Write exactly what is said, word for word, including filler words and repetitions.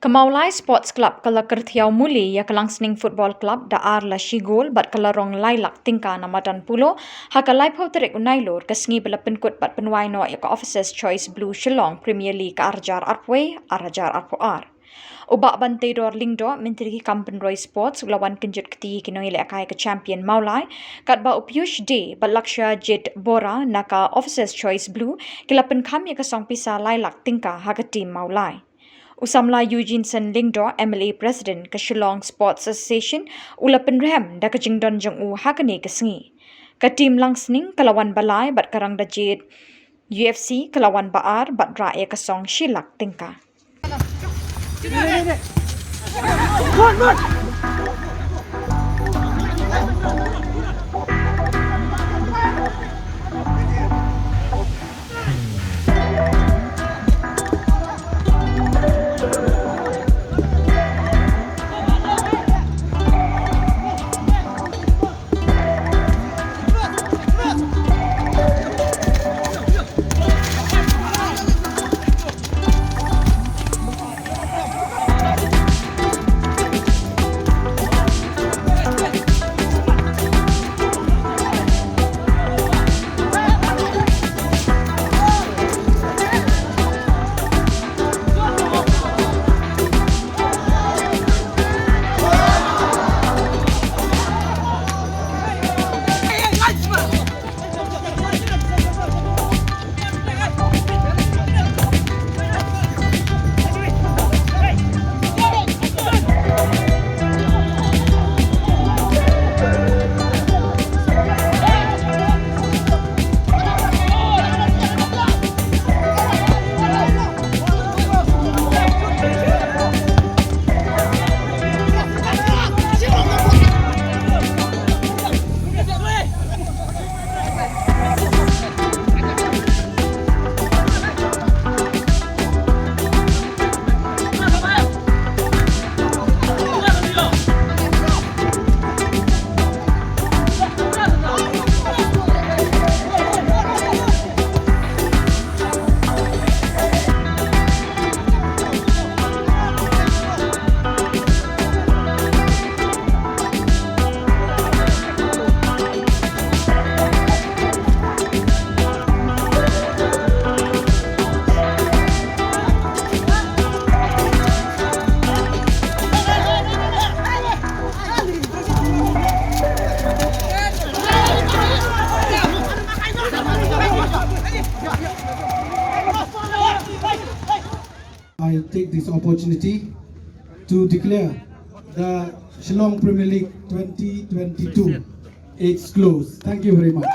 Ka Mawlai Sports Club ka la kyrthiaw muli ïa ka Langsning Football Club da ar la shi gol bad ka la rong lai lak tyngka na madan polo ha ka laiphew tarik u Nailur, ka sngi ba la pynkut bad pynwai noh ïa ka Officers Choice Blue Shillong Premier League ka ar hajar arphew wei, ar hajar arphew ar. U Bah Banteidor Lyngdoh, Myntri ki kam pynroi sports, u la wan kynjut kti ïa ki nongïalehkai ka champion Mawlai, katba u Piyush Dey bad Lakshajit Bora na ka Officers Choice Blue ki la pynkham ïa ka song pisa lai lak tyngka ha ka team Mawlai. U samla Eugene Sen Lyngdoh, M L A President ka Shillong Sports Association, u la pynrhem da ka jingdon jong u ha kane ka sngi. Ka team Langsning ka la wan ba lai bad ka rang da jied U F C ka la wan ba ar bad rah ïa ka song shi lak tyngka. I take this opportunity to declare the Shillong Premier League twenty twenty-two it's closed. Thank you very much.